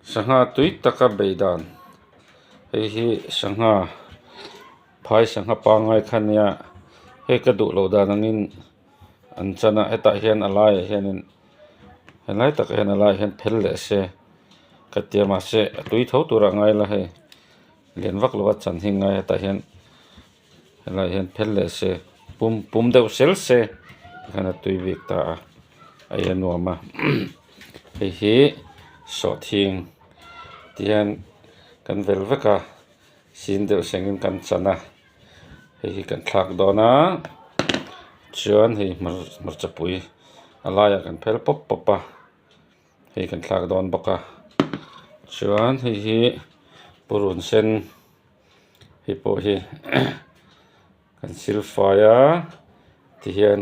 Sangha tui taka bei dan hei hi sangha phai sangha pangngai kha nia hei ka duh loh dan angin an chan a hetah hian a laiah hianin helai takah hian a laiah hian phel leh se ka tia mahse a tui tho turah a ngai la hei lian vak lova chan hi a ngai a hetah hian. Helaiah hian phel leh se pum pum deuh sel se tikhian a tui bik ta a a ei a nuam a hei hi sawhthing tihian kan vel vek a sin deuh sengin kan chan a hei hi kan thlak dawn a chuan hei hmarchapui a laiah kan phel pawp pawp a hei kan thlak dawn bawk a chuan hei hi purun sen. Hei pawh hi kan sil fai a tihian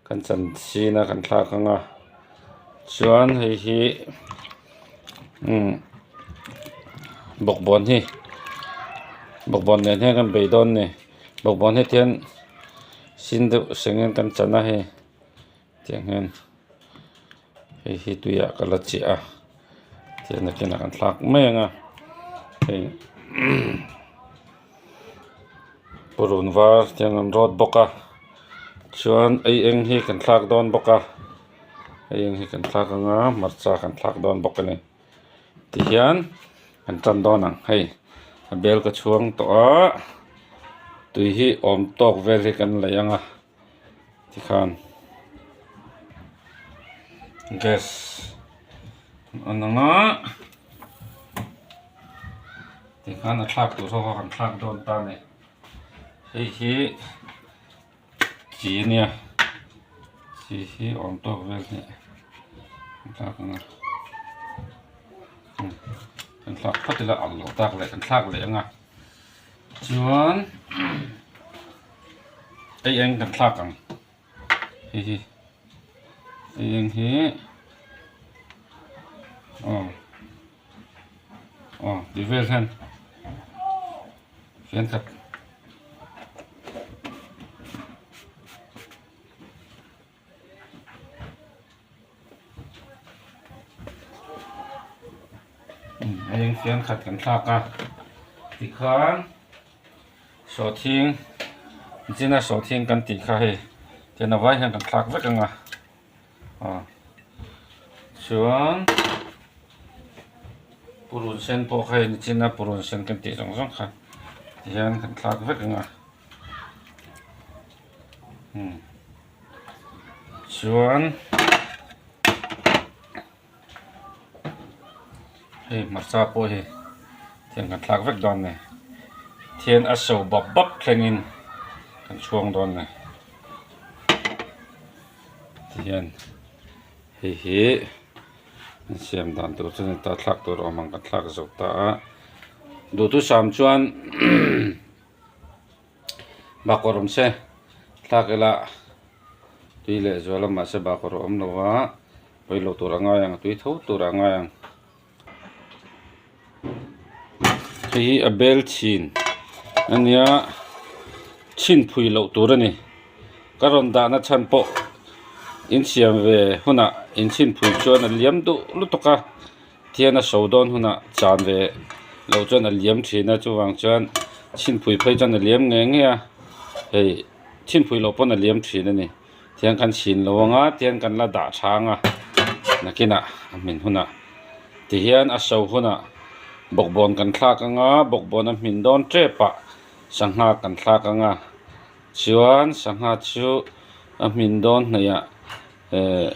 kan chan chin a kan thlak ang a chuan hei hi bawkbawn hi bawkbawn nen hian kan bei dawn a ni bawkbawn hi tihian sin deuh sengin kan chan a hei tiang hian hei hi tuiah ka la chiah a tihian nakinah kan thlak mai ang a hei purun var tiang an rawt bawk a chuan ei eng hi kan thlak dawn bawk a ei eng hi kan thlak ang a hmarcha kan thlak dawn bawk a ni tihian kan tan dawn ang hei a bel ka chhuang tawh a tui hi awm tawk vel hi kan lei ang a. Tikhan gas an on ang a tikhan a thlak tur ho kha kan thlak dawn ta a ni hei hi chi a nia chi hi awm tawk vel hi an thlak ang a kan thlak phawt ila ang loh tak leh kan thlak leh ang a chuan. Ei eng kan thlak ang hei hi ei eng hi aw aw ti vel hian fian khat ei eng fian khat kan thlak a tikhan. Sawhthing zina sawhthing kan tih kha hei tian a vai hian kan thlak vek ang a aw chuan purun sen pawh kha hei nichina purun sen kan tih zawng zawng kha tihian kan thlak vek ang a umm chuan Hei hmarcha pawh hi thian kan thlak vek dawn a ni thian a so bap bap thlengin kan chhuang dawn a ni tihian hei hi an siam dan tur chu a ni ta thlak tur awm ang kan thlak zo ta a duhthusam chuan Bakawr awm se thlak ila tui leh zual a mahse bakawr a awm lo a pawi lo tur a ngai ang tui tho tur a ngai ang hei hi a bel chhin a nia chhin phui loh tur a ni ka rawn dahna chhan pawh insiam ve hunah inchhin phui chuan a liam duh lutuk a. Thian a so dawn hunah chan ve loh chuan a liam thin a chuvang chuan chhinphui phei chuan a liam ngei ngei a hei chhinphui loh pawn a liam thin a ni thian kan chhin lo ang a tian kan la dah tha ang a nakinah a hmin hunah tihian a so hunah bawkbawn kan thlak ang a bawkbawn a hmin dawn tep ah sangha kan thlak ang a chuan sangha chu a hmin dawn hnaih ah ehh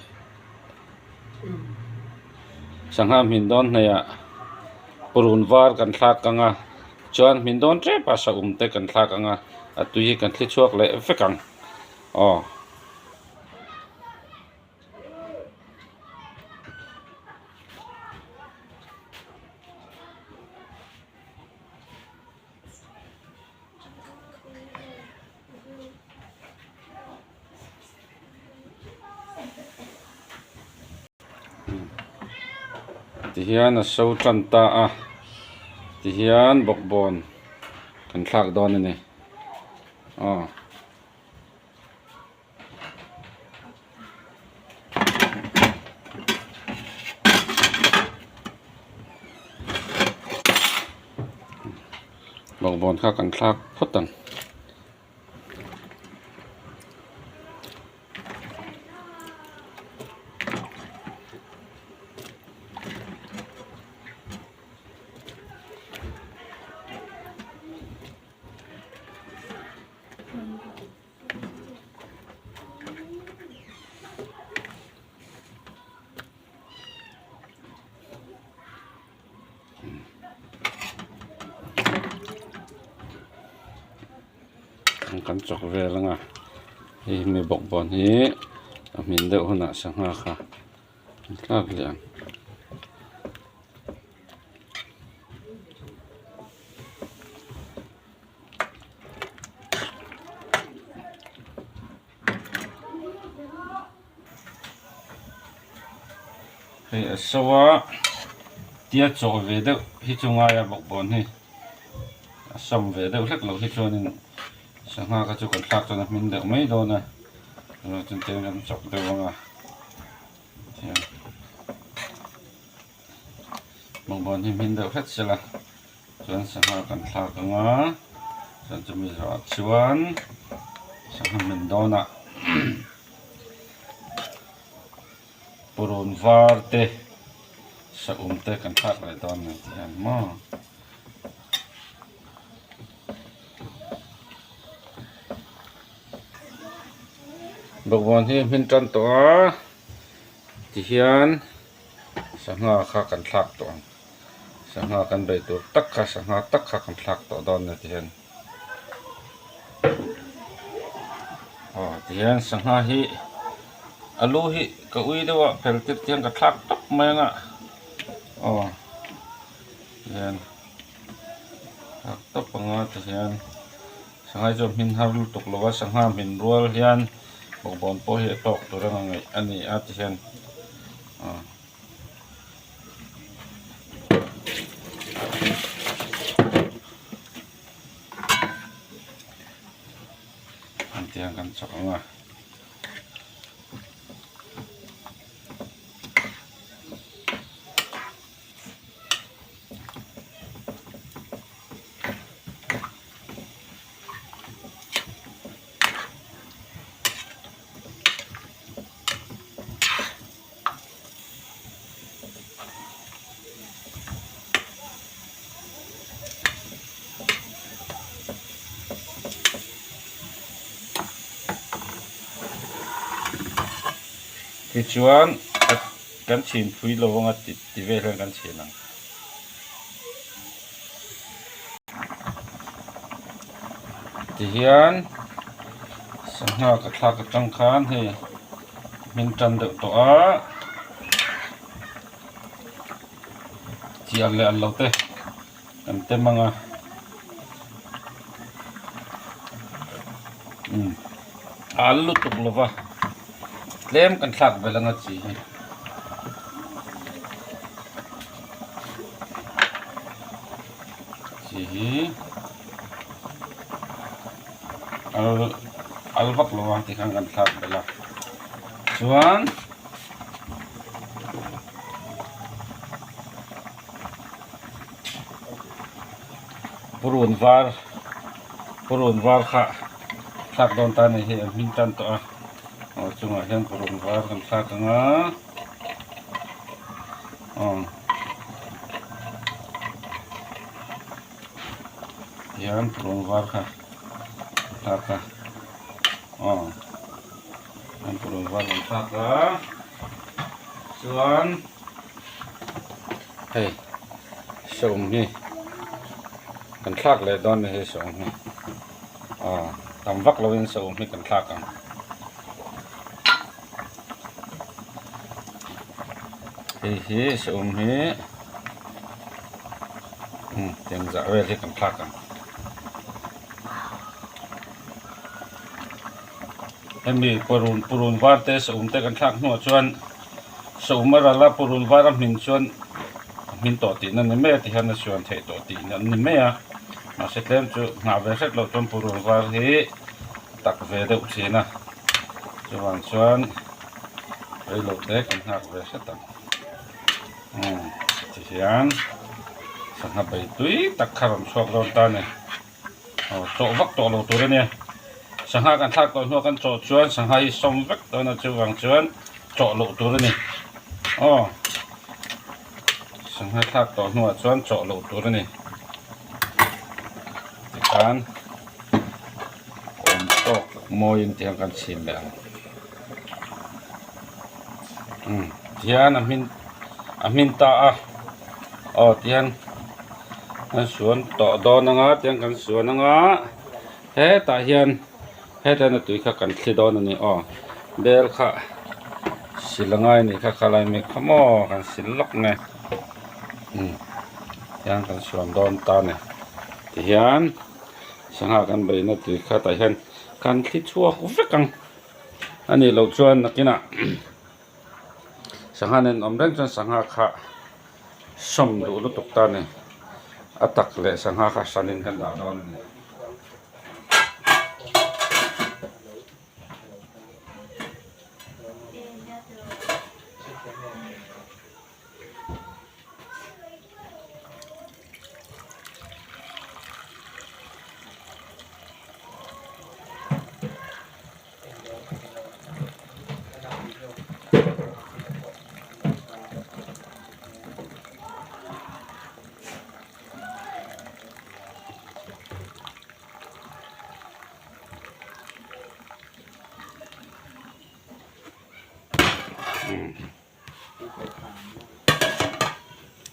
sangha hmin dawn hnaihah purun var kan thlak ang a chuan hmin dawn tep a saum te kan thlak ang a a tui hi kan thli chhuak leh vek ang aw. Tihian a so tan ta a tihian bawkbawn kan thlak dawn a ni aw. Bawkbawn kha kan thlak phawt ang. Kan chawk vel anga hei hemi bawkbawn hi a hmin deuh hunah sangha kha an tlak leh ang. Hei a so a tia chawh ve deuh hi chu ngai a bawkbawn hi a sawm ve deuh hlek loh hi chuanin sangha kha chu kan thlak chuan a hmin deuh mai dawn a chuan tlem kan chawk deuh ang a tihian bawkbawn hi hmin deuh hret sela chuan sangha kan thlak ang a chuan chumi zawhah chuan sangha hmin dawnah. Purun var te saum te kan thlak leh dawn a ni tih hian maw. Bawkbawn hi a hmin tan tawh a tihian sangha kha kan thlak tawh ang sangha kan bei tur tak kha sangha tak kha kan thlak tawh dawn a ni tihian. Aw tihian sangha hi a lu hi ka ui deuh a fel tir te hian ka thlak tawp mai ang a aw tihian thlak tawp ang a tihian sangha hi chu a hmin har lutuk lo a sangha hmin rual hian bawkbawn pawh hi a tawk tur anga ngaih a ni a tihian aw. An tiang kan chawk ang a. Tichuan kan chhin phui lo anga ti vel hian kan chhin ang. Tihian sangha ka thlak atang khan hei hming tan deuh tawh a chian leh an lo te kan tem ang a umm a al lutuk lo va tlem kan thlak belh ang a chi hi. Chi hi al al vak lo a tikhan kan thlak belh a chuan purun var purun var kha thlak dawn ta a ni hei an hming tan tawh a aw chungah hian purun var kan thlak ang a aw hian purun var kha thlak a aw hian purun var kan thlak a chuan hei sawm hi kan thlak leh dawn a ni hei sawm hi aw tam vak lovin sawm hi kan thlak ang. Hei hi saum hi umm tiang zah vel hi kan thlak ang hemi purun purun var te saum te kan thlak hnuah chuan saum a ral a purun var a hmin chuan a hmin tawh tihna ni mai a tihian a suan theih tawh tihna an ni mai a mahse tlem chu nghah ve hret loh chuan purun var hi tak ve deuh thin a chuvang chuan reilo te kan nghak ve hret ang umm tihian sangha bei tui tak kha rawn chhuak dawn ta a ni. Aw chawh vak tawh lo tur a nia. Sangha kan thlak tawh hnuah kan chawh chuan sangha hi sawm vek dawn a chuvang chuan chawh loh tur a ni. Aw sangha thlak tawh hnuah chuan chawh loh tur a ni. Tikhan awm tawk mawiin tiang kan chhin leh ang. Umm tihian a hmin a hmin ta a aw tihian kan suan tawh dawn anga tiang kan suan anga hetah hian hetah hian a tui kha kan thli dawn a ni aw bel kha sil a ngai a nih kha khalai mek kha maw kan sil lawk nge umm tiang kan suan dawn ta a ni tihian sangha kan beihna tui kha tah hian kan thli chhuak vek ang. A nih loh chuan nakinah sangha nen awm reng chuan sangha kha sawm duh lutuk ta a ni. A tak leh sangha kha hranin kan dah dawn a ni.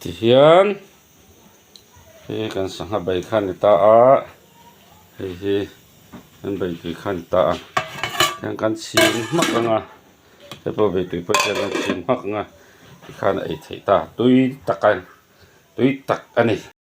Tihian hei kan sangha bai kha a ni ta a hei hi kan bai tui kha a ni ta a tihian kan chhing hmak ang a hei pawh bai tui pawh hian kan chhing hmak ang a tikhan a ei theih ta tui tak a tui tak a ni.